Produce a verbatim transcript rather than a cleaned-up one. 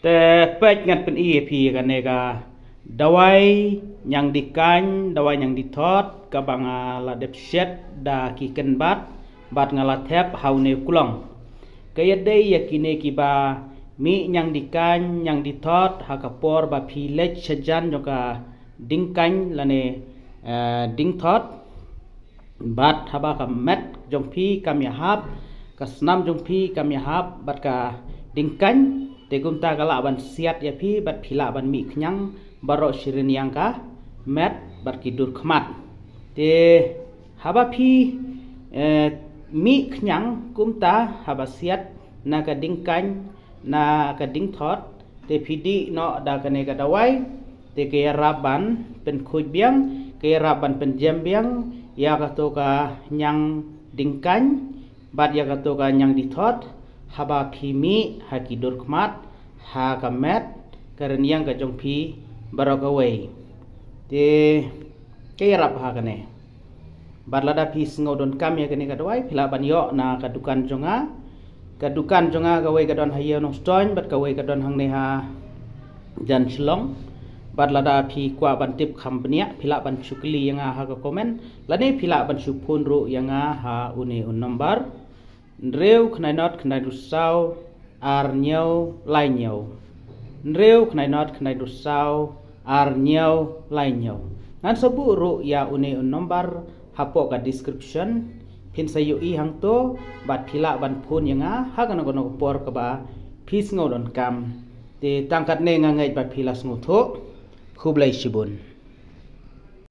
Eh, peit ngan pyni ïa phi kane ka dawai ñiangdikaiñ, dawai ñiangdithot, kaba nga la dep shet da ki kynbat, bad nga la thep ha une u klong. Ka ïadei ïa kine kiba mih ñiangdikaiñ, ñiangdithot, ha ka por ba phi leit shajan jong ka dingkaiñ lane, eh, dingthot. Bad haba ka met jong phi kam ïahap, ka snam jong phi kam ïahap bad ka dingkaiñ, te kumta ka lah ban siat ïa phi bad phi lah ban mih khñiang baroh shi rynïeng ka met bad ki dur khmat. Te haba phi, eh, mih khñiang kumta, haba siat na ka dingkaiñ, na ka dingthot, te phi dih noh da kane ka dawai, te ka ïarap ban pynkhuid biang, ka ïarap ban pynjem biang ïa kato ka ñiangdikaiñ bad ïa kato ka ñiangdithot, haba phi mih ha ki dur khmat, ha ka met, ka rynïeng ka jong phi baroh kawei. Te ka ïarap ha kane. Bad lada phi sngew donkam ïa kane ka dawai, phi lah ban ïoh na ka dukan jong nga. Ka dukan jong nga kawei ka don ha Ïew Nongstoiñ bad kawei ka don hangne ha Jan Shillong. Bad lada phi kwah ban tip kham bniah, phi lah ban shu kylli ïa nga ha ka comment, lane phi lah ban shu phone ruh ïa nga ha une u number: hynriew khyndai not khyndai hynriew saw ar hynñiew lai hynñiew. Hynriew khyndai not khyndai hynriew saw ar hynñiew lai hynñiew. Ngan sa buh ruh ïa une u number hapoh ka description. Phin sa ïohi hangto bad phi lah ban phone ïa nga ha kano kano ka por kaba phi sngew donkam. Te tang katne, nga ngeit ba phi la sngewthuh. Khublei shibun.